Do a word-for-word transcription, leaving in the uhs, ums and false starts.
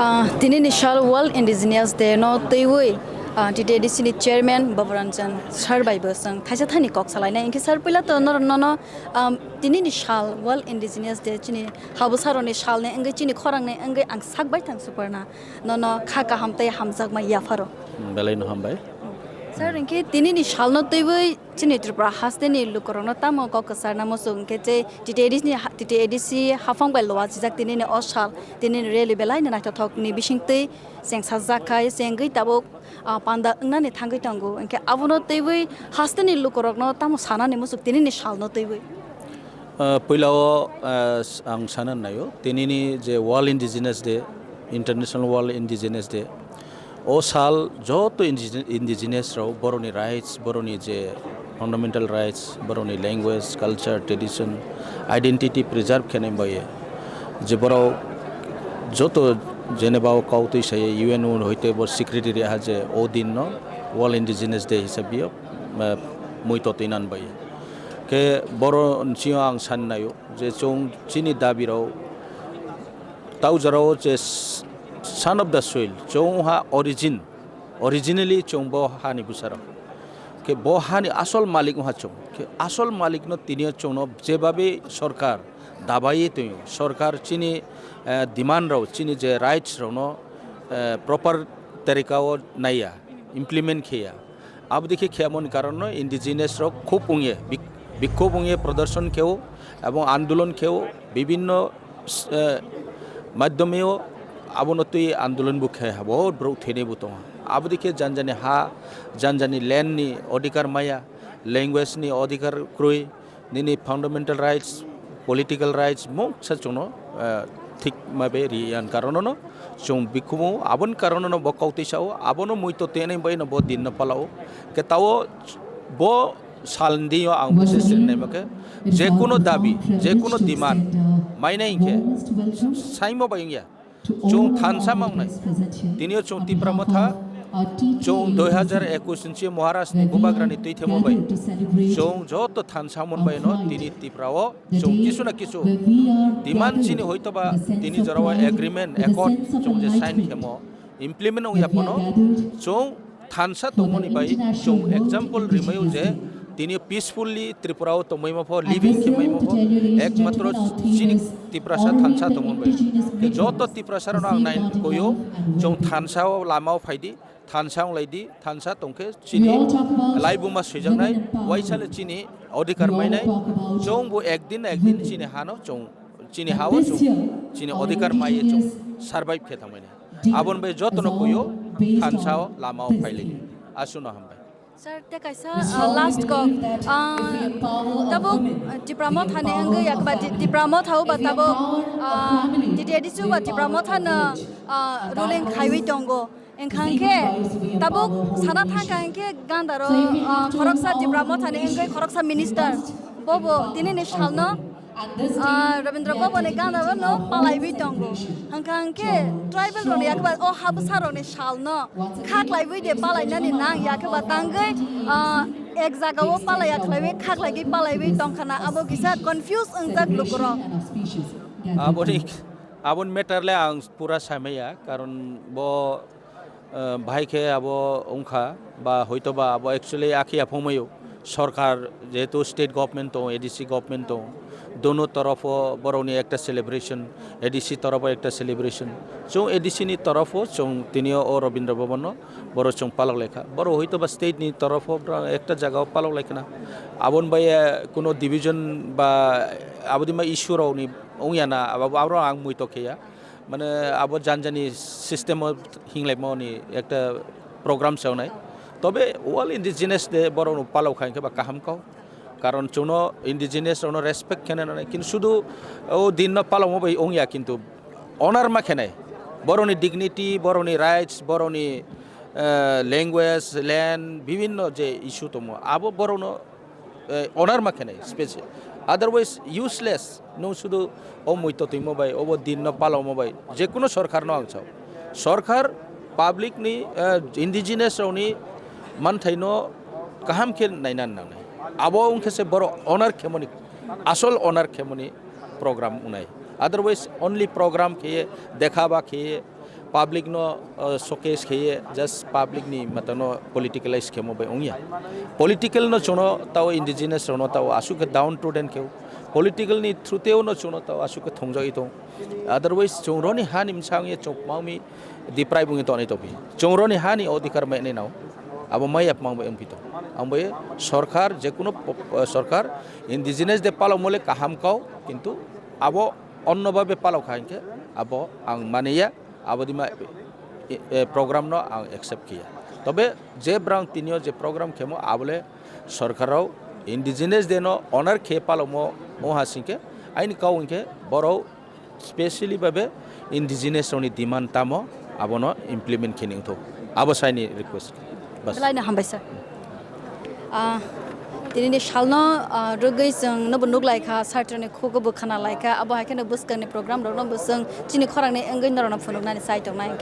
Ah, tinini sal World Indigenous Day no twiwi, ah, T T A D C ni chairman Baburanjan sir bai bo chwng thaisa thani kok salainai. Hinkhe sir, puila to nor-, nono, um, tinini sal World Indigenous Day chini habwsarokni salni wngwi chini khorangni wngwi ang sak baithang suparna nono kha kaham tei hamjakma yapharo. Hmm, belai no hambai. Sir, hinkhe tinini salno twiwi chini Tripura hasteni lukurokno tamo kok kwcharna muchung hinkhe tei T T A D C ni ha-, T T A D C haphang bai luachijak tinini o sal, tinini rally belai no naithothok ni bisingtwi chengsajak khai chengwi tabuk, ah, panda wngnani thangwi tongo. Hinkhe abono twiwi hasteni lukurokno tamo sanani muchung tinini salno twiwi? Ah, puila o, ah, s-, ang sana naio, tinini je World Indigenous Day, International World Indigenous Day, o sal joto indige-, indigenous rok borokni rights, borokni je fundamental rights, borokni language, culture, tradition, identity preserve khenai bai je borok joto Geneva o kau twi saye U N o hoite bo secretary ha je o din no World Indigenous Day hisab bio, eh, muito twinan bai. Khe boro nchio ang san naio je chwng chini dabi rok tau jora o je s-, son of the soil, chwng ha origin, originally chwng bo hani bwsarok. Khe bo hani asol malik wngkha chwng. Khe asol malik no tini o chwng no jebabe sorkar dabai twi, sorkar chini, eh, demand rok, chini je rights rok no, eh, proper tarika o naiya, implement kheya. Abo dikhe khemoni karon no indigenous rok khub wngye, bik-, bikhub wngye prodorshon kheo, ebong andolon kheo, bibinno, eh, madhyomeo abono twi andolon bo khe ha, bo borok thwinai bo tongo. Abo dikhe janjani ha, janjani land ni odhikar maya, language ni odhikar kwrwi, nini fundamental rights, political rights mungsa chwngno, eh, thik mabe ri yan karon no chwng bikhumu aboni karon no bo kok twi sao, abono muito tenai bai no bo din no palao. Khe tao bo salni o ang message rinai ma khe, je kuno dabi, je kuno demand mainai hinkhe saimo bai wngya. Chwng thansa mangnai. Tini o chwng Tipra Motha, chwng dui hajar ekwis inchi Maharaj ni bubagra ni twi themo bai. Chwng joto thansa mon bai no tini Tipra o chwng kisu na kisu demand chini hoito ba tini jora o agreement, accord chwng je sign khemo, implement wngya phano chwng thansa tongmani bai chwng example rimaio je tini peacefully Tripura o tongmaima pho, living khemaima pho, ekmatro chini Tiprasa thansa tongmani bai. Khe joto Tiprasa rokno ang nai koyo, chwng thansa o lama o phaidi, thansa onglaidi, thansa tongkhe chini laibuma swijaknai, waisale chini odhikar mainai, chwng bo ekdin na ekdin chini hano chwng, chini hao chwng, chini odhikar maiye chwng survive khe thangmani. Aboni bai jotono kuio thansa o lama o phailai. Aswkno hambai. Sir, te kaisa, uh, last kok. Uh, tabuk, uh, Tipra Motha ni wngwi yakba Ti-, Tipra Motha o ba tabuk, uh, T T A D C o ba Tipra Motha no, uh, ruling khaiwi tongo. Wngkha hwnkhe tabuk sana thangkha hwnkhe gandaro, uh, khoroksa Tipra Motha ni wngwi khoroksa minister. Bobo tinini salno Ah, Rabindra Bhaban ni gana rok no palaiwi tongo. Hwnkha hwnkhe tribal rok ni yakba o habsa rok ni sal no khaklaiwi de palainani nang yakba tangwi, ah, ek jaga o palaiya khlaiwi khaklaigwi palaiwi tongkhana abo kisa confuse wngjak lukurok. Aboni, aboni matter le ang pura samaya, karon bo, eh, bahai khe abo wngkha, ba hoito ba abo actually akhe aphongmaio. Sorkar jehetu state government tongo, A D C government tongo, dono torofo borokni ekta celebration, A D C torofo ekta celebration. Chwng A D C ni torofo chwng tini o Rabindra Bhavan no borok chwng palok laikha. Borok hoito ba state ni torofo bra ekta jaga o palok laikhana. Aboni bai, eh, kuno division ba aboni ma issue rok ni wngya na, abo, abo ang muitok kheya. Mane abo janjani system o hinglaimani ekta program se wngnai. Tobe World Indigenous Day borok no palok kha hwnkhe ba kaham kok. Karon chwngno indigenous rokno respect khe nanai. Kintu sudu o din no palokma bai wngya, kintu honor ma khenai. Borokni dignity, borokni rights, borokni, eh, language, land, bibinno je issue tongmo, abo borokno eh, honor ma khenai, special. Otherwise, useless. Nwng sudu o muito twimo bai, obo din no palokmo bai, je kuno sorkar no ang sao. Sorkar public ni, eh, indigenous rok ni manthai no kaham khe naina nangnai. Abo wngkhe se borok honor khemoni, asol honor khemoni program wngnai. Otherwise, only program khe, dekha ba khe, public no, uh, showcase kheye, just public ni matano politicalize khemo bai ongya. Political no chwngno tao indigenous rokno tao aswk khe down trodden kheo. Political ni through teo no chwngno tao aswk khe thongjagwi tong. Otherwise chwng roni hani msang ye chwng mangmi deprive wngwi tonwi tongphi. Chwng roni hani odhikar mai nai nao. Abo mai yapmang bai wngphi tong. Ang bai sorkar, jekuno po-, uh, sorkar indigenous de palok mole kaham kao, kintu abo onno babe palok kha hinkhe abo ang maniya. Abo dima, e, e, program no ang accept khiya. Tobe je brang tinio je program khemo abole sorkarrok indigenous de no honor khe palokmo o hasingkhe aini kau hinkhe borok specially babe indigenous rokni demand tamo abono implement khe ningthok. Abo saini request. Bas. Belai no hambai sir. Ah, tinini salno, ah, rwgwi chwng nobo nuk lai kha, sir ni khugo bo khna lai kha, abo hai kheno bwskangni program rokno bo chwng chini khorangni wngwi norokno phunuknani chai tongnai.